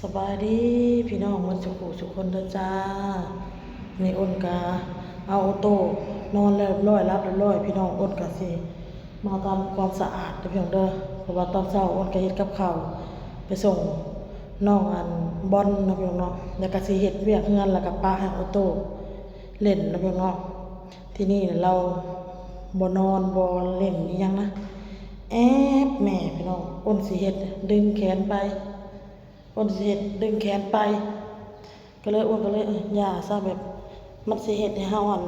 ສະບາຍດີພີ່ນ້ອງໝົດສູ່ຜູ້ສູ່ຄົນເດີຈ້າ. ນີ້ອ້ນກະເອົາໂອໂຕ້ນອນແລ້ວຮຽບຮ້ອຍ ຫຼັບຮຽບຮ້ອຍພີ່ນ້ອງ. ອ້ນກະຊິມາທຳຄວາມສະອາດເດີພີ່ນ້ອງເດີ ເພາະວ່າຕອນເຊົ້າອ້ນກະເຮັດກັບເຂົ້າໄປສົ່ງນ້ອງອັນບອນເນາະພີ່ນ້ອງເນາະ ແລ້ວກະຊິເຮັດວຽກເຮືອນ ແລ້ວກະປະໃຫ້ໂອໂຕ້ຫຼິ້ນເນາະພີ່ນ້ອງເນາະ. ທີນີ້ລາວບໍ່ນອນບໍ່ຫຼິ້ນອີ່ຫຍັງນະ ແອບແມ່ພີ່ນ້ອງ. ອ້ນຊິເຮັດດຶງແຂນໄປ ອ້ນຊິເຮັດດຶງແຂນໄປ ກໍເລີຍ ອ້ນກໍເລີຍ ເອີ ຢ່າຊະ ແບບມັນຊິເຮັດໃຫ້ເຮົາອັນ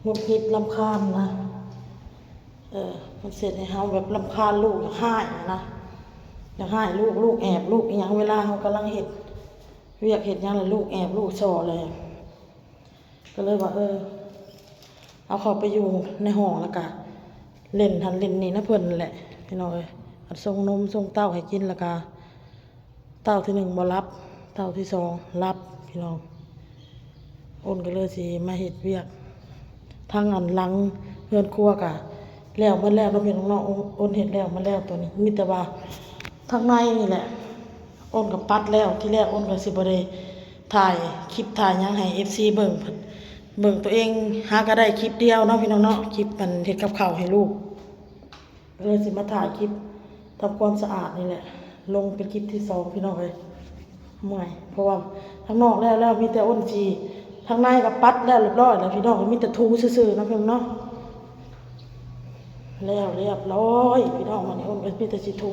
ຫງຸດຫງິດລຳຄານນະ ເອີ ມັນຊິເຮັດໃຫ້ເຮົາແບບລຳຄານລູກ ຢາກຮ້າຍນະ ຢາກຮ້າຍລູກ ລູກແອບ ລູກອີ່ຫຍັງ ເວລາເຮົາກຳລັງເຮັດວຽກເຮັດຫຍັງ ແລ້ວລູກແອບ ລູກສໍ້ ແລ້ວ ກໍເລີຍວ່າ ເອີ ເອົາເຂົ້າໄປຢູ່ໃນຫ້ອງ ແລ້ວກະຫຼິ້ນຫັ້ນຫຼິ້ນນີ້ນຳເພິ່ນນັ້ນແຫຼະພີ່ນ້ອງເອີຍ. ອັນຊົງນົມຊົງເຕົ້າໃຫ້ກິນ ແລ້ວກະເຕົ້າທີໜຶ່ງບໍ່ຫຼັບ ເຕົ້າທີສອງຫຼັບພີ່ນ້ອງ. ອ້ນກໍເລີຍຊິມາເຮັດວຽກ ທັງອັນຫຼັງເຮືອນຄົວກະແລ້ວໝົດແລ້ວເນາະພີ່ນ້ອງເນາະ. ອ້ນເຮັດແລ້ວໝົດແລ້ວ ໂຕນີ້ມີແຕ່ວ່າທາງໃນນີ້ແຫຼະ ອ້ນກໍປັດແລ້ວ. ທີແລກອ້ນກໍຊິບໍ່ໄດ້ຖ່າຍຄລິບຖ່າຍຫຍັງໃຫ້ເອັຟຊີເບິ່ງ ເບິ່ງໂຕເອງຫາກໍໄດ້ຄລິບດຽວເນາະພີ່ນ້ອງເນາະ ຄລິບອັນເຮັດກັບເຂົ້າໃຫ້ລູກ. ເລີຍຊິມາຖ່າຍຄລິບທຳຄວາມສະອາດນີ້ແຫຼະ ລົງເປັນຄລິບທີສອງພີ່ນ້ອງເອີຍ. ເມື່ອຍ ເພາະວ່າທາງນອກແລ້ວແລ້ວ ມີແຕ່ອ້ນຊິ ທາງໃນກໍປັດແລ້ວຮຽບຮ້ອຍແລ້ວພີ່ນ້ອງ ມີແຕ່ຖູຊື່ໆເນາະພີ່ນ້ອງເນາະ. ແລ້ວຮຽບຮ້ອຍພີ່ນ້ອງ ບາດນີ້ອ້ນກໍມີແຕ່ຊິຖູ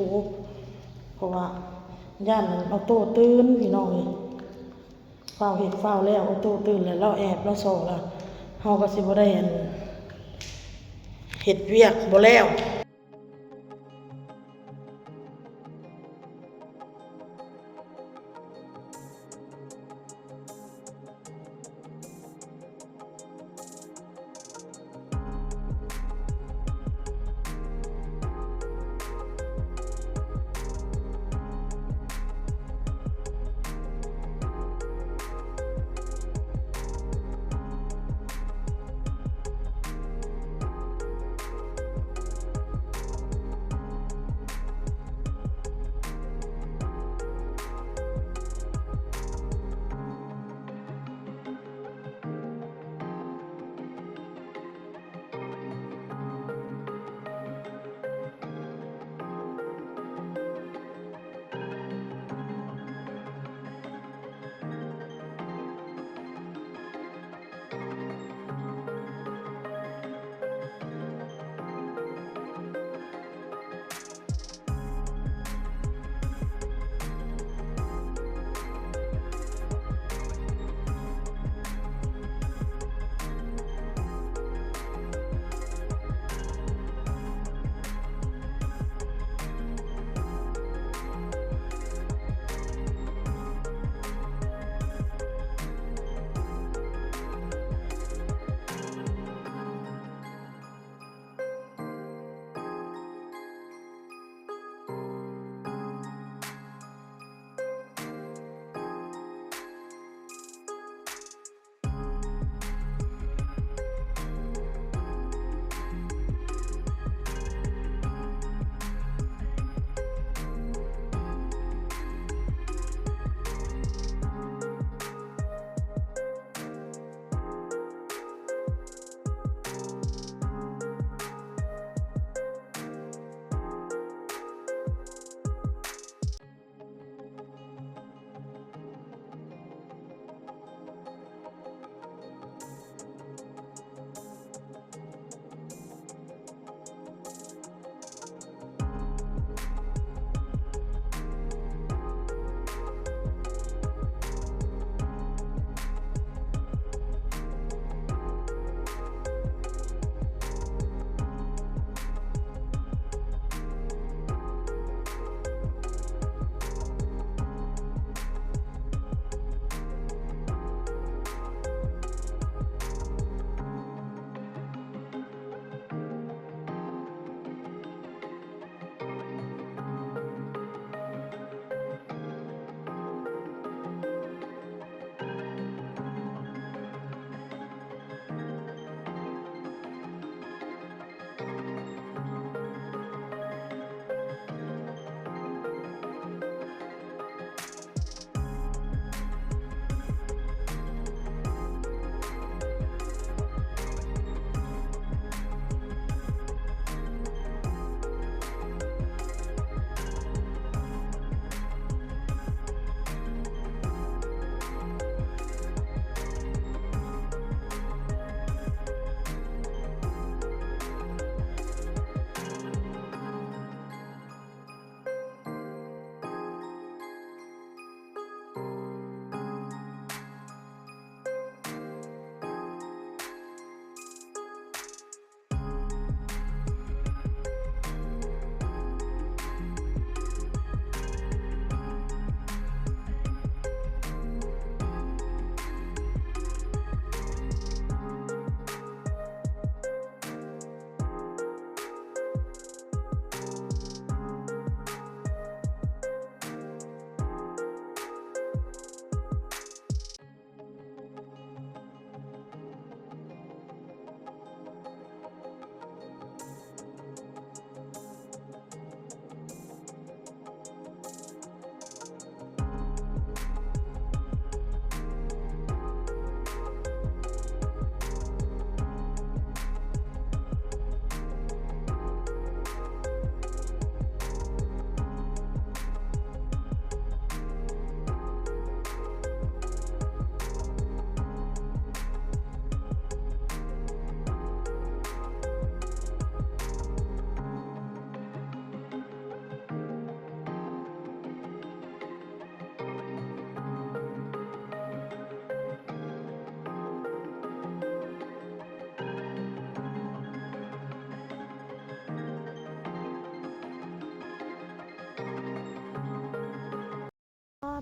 ເພາະວ່າຢ້ານອັນໂອໂຕ້ຕື່ນພີ່ນ້ອງເອີຍ. ຟ້າວເຮັດຟ້າວແລ້ວ ໂອໂຕ້ຕື່ນແລ້ວ ລາວແອບລາວສໍ້ແລ້ວ ເຮົາກໍຊິບໍ່ໄດ້ອັນເຮັດວຽກບໍ່ແລ້ວ.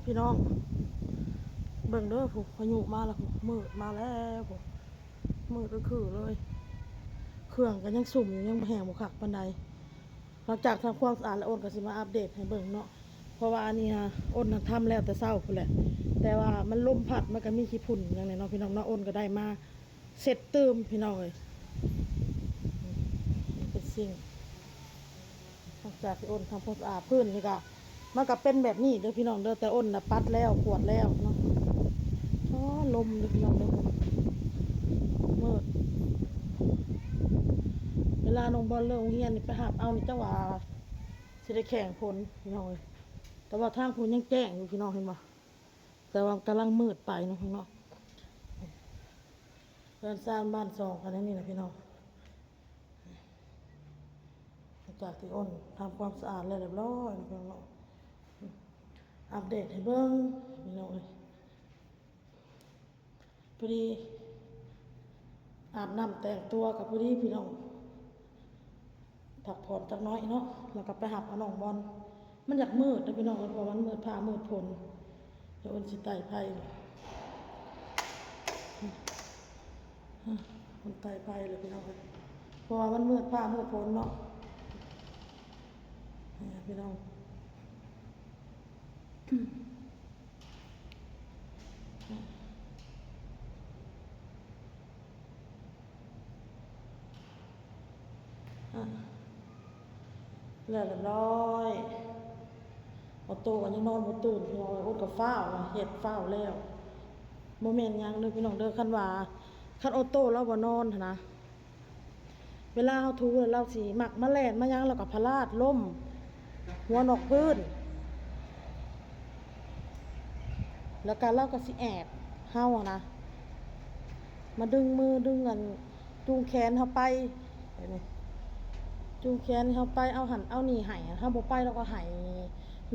ພີ່ນ້ອງ ເບິ່ງເດີ ຜູ້ພາຍຸມາແລ້ວ ຜູ້ມືດມາແລ້ວ ຜູ້ມືດຄືເລີຍ. ເຄື່ອງກໍຍັງຊຸ່ມຢູ່ ຍັງບໍ່ແຫ້ງບໍ່ຄັກປານໃດ. ຫຼັງຈາກທຳຄວາມສະອາດແລ້ວ ໂອນກໍຊິມາອັບເດດໃຫ້ເບິ່ງເນາະ ເພາະວ່າອັນນີ້ຫັ້ນ ໂອນຫັ້ນທຳແລ້ວແຕ່ເຊົ້າພຸ້ນແຫຼະ ແຕ່ວ່າມັນລົມພັດ ມັນກໍມີຂີ້ຝຸ່ນຫຍັງແດ່ເນາະ ພີ່ນ້ອງເນາະ. ໂອນກໍໄດ້ມາເຊັດຕື່ມ ພີ່ນ້ອງເອີຍ ເປັນສິ່ງ ຫຼັງຈາກທີ່ໂອນທຳຄວາມສະອາດ ພື້ນນີ້ກໍ ມັນກໍເປັນແບບນີ້ເດີພີ່ນ້ອງເດີ ແຕ່ໂອນນະປັດແລ້ວ ກວດແລ້ວເນາະ. ອໍ ລົມເດີພີ່ນ້ອງເດີ ມືດ. ເວລານ້ອງບອນເລີກໂຮງຮຽນນີ້ ໄປຮັບເອົານີ້ ຈັກວ່າຊິໄດ້ແຂ່ງຝົນພີ່ນ້ອງເອີຍ. ແຕ່ວ່າທາງພຸ້ນຍັງແຈ້ງຢູ່ພີ່ນ້ອງ ເຫັນບໍ່? ແຕ່ວ່າກຳລັງມືດໄປເນາະພີ່ນ້ອງເນາະ. ເຮືອນຊານບ້ານຊ່ອງກັນແນວນີ້ນະພີ່ນ້ອງ. ຫຼັງຈາກທີ່ໂອນທຳຄວາມສະອາດແລ້ວຮຽບຮ້ອຍເນາະພີ່ນ້ອງເນາະ ອັບເດດໃຫ້ເບິ່ງພີ່ນ້ອງເອີຍ. ພໍດີອາບນ້ຳແຕ່ງຕົວກໍພໍດີພີ່ນ້ອງ ພັກຜ່ອນຈັກໜ້ອຍເນາະ ແລ້ວກໍໄປຮັບເອົານ້ອງບອນ. ມັນຢາກມືດເດີພີ່ນ້ອງເອີຍ ເພາະວ່າມັນມືດຟ້າມືດຝົນ. ດຽວໂອນຊິໄຕ້ໄຟ ມັນໄຕ້ໄຟແລ້ວພີ່ນ້ອງເອີຍ ເພາະວ່າມັນມືດຟ້າມືດຝົນເນາະ ນີ້ພີ່ນ້ອງ. ແລ້ວຮຽບຮ້ອຍ ອອໂຕ້ກໍຍັງນອນບໍ່ຕື່ນ ໂອນກໍຟ້າວເຮັດຟ້າວແລ້ວ. ບໍ່ແມ່ນຫຍັງເດີພີ່ນ້ອງເດີ ຄັນວ່າ ຄັນອອໂຕ້ລາວບໍ່ນອນຫັ້ນນະ ເວລາເຮົາຖູແລ້ວ ລາວຊິມັກມາແລ່ນມາຫຍັງ ລາວກໍພະລາດລົ້ມຫົວນອກພື້ນ ແລ້ວກໍລາວກໍຊິແອບເຮົາຫັ້ນນະ ມາດຶງມືດຶງອັນ ຈູງແຂນເຮົາໄປ ແບບນີ້ ຈູງແຂນເຮົາໄປ ເອົາຫັ້ນເອົານີ້ໃຫ້ ເຮົາບໍ່ໄປລາວກໍໄຫ້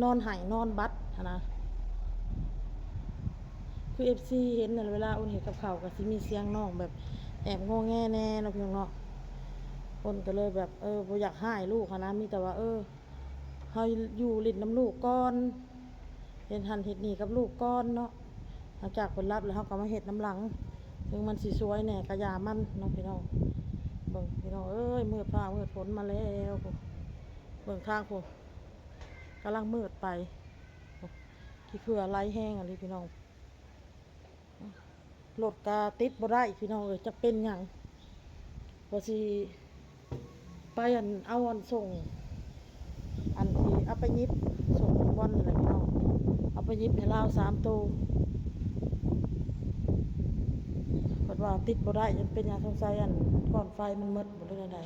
ນອນໄຫ້ນອນບັດຫັ້ນນະ. ຄືເອັຟຊີເຫັນນັ້ນ ເວລາໂອນເຮັດກັບເຂົ້າກໍຊິມີສຽງນ້ອງແບບແອບງໍແງແດ່ເນາະ ພີ່ນ້ອງເນາະ. ໂອນກໍເລີຍແບບ ເອີ ບໍ່ຢາກຮ້າຍລູກຫັ້ນນະ ມີແຕ່ວ່າ ເອີ ເຮົາຢູ່ຫຼິ້ນນຳລູກກ່ອນ ເຮັດຫັ້ນເຮັດນີ້ກັບລູກກ່ອນເນາະ. ຫຼັງຈາກເພິ່ນຫຼັບແລ້ວ ເຮົາກໍມາເຮັດນຳຫຼັງ ເຖິງມັນຊິສວຍແດ່ກໍຢ່າມັນເນາະ ພີ່ນ້ອງ. ເບິ່ງພີ່ນ້ອງເອີຍ ມືດຟ້າມືດຝົນມາແລ້ວ ເບິ່ງທາງພຸ້ນ ກຳລັງມືດໄປ ໂອ້ ຂີ້ເຜື່ອໄຫຼແຮງອີ່ຫຼີພີ່ນ້ອງ. ລົດກະຕິດບໍ່ໄດ້ພີ່ນ້ອງເອີຍ ຈັກເປັນຫຍັງ ວ່າຊິໄປອັນ ເອົາອັນ ສົ່ງ ອັນທີ່ເອົາໄປຫຍິບ ສົ່ງບອນນີ້ແຫຼະພີ່ນ້ອງ ເອົາໄປຫຍິບໃຫ້ລາວສາມໂຕ ເພິ່ນວ່າຕິດບໍ່ໄດ້ ຍັງເປັນຫຍັງ ສົງໄສອັນ ກ້ອນໄຟມັນໝົດບໍ່ ຫຼືແນວໃດ.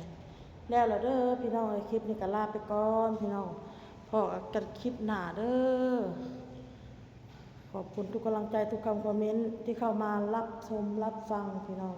ແລ້ວລະເດີພີ່ນ້ອງເອີຍ ຄລິບນີ້ກໍລາໄປກ່ອນພີ່ນ້ອງ ພໍ້ກັນຄລິບໜ້າເດີ. ຂອບຄຸນທຸກກຳລັງໃຈ ທຸກຄຳຄອມເມັນທີ່ເຂົ້າມາຮັບຊົມຮັບຟັງພີ່ນ້ອງ.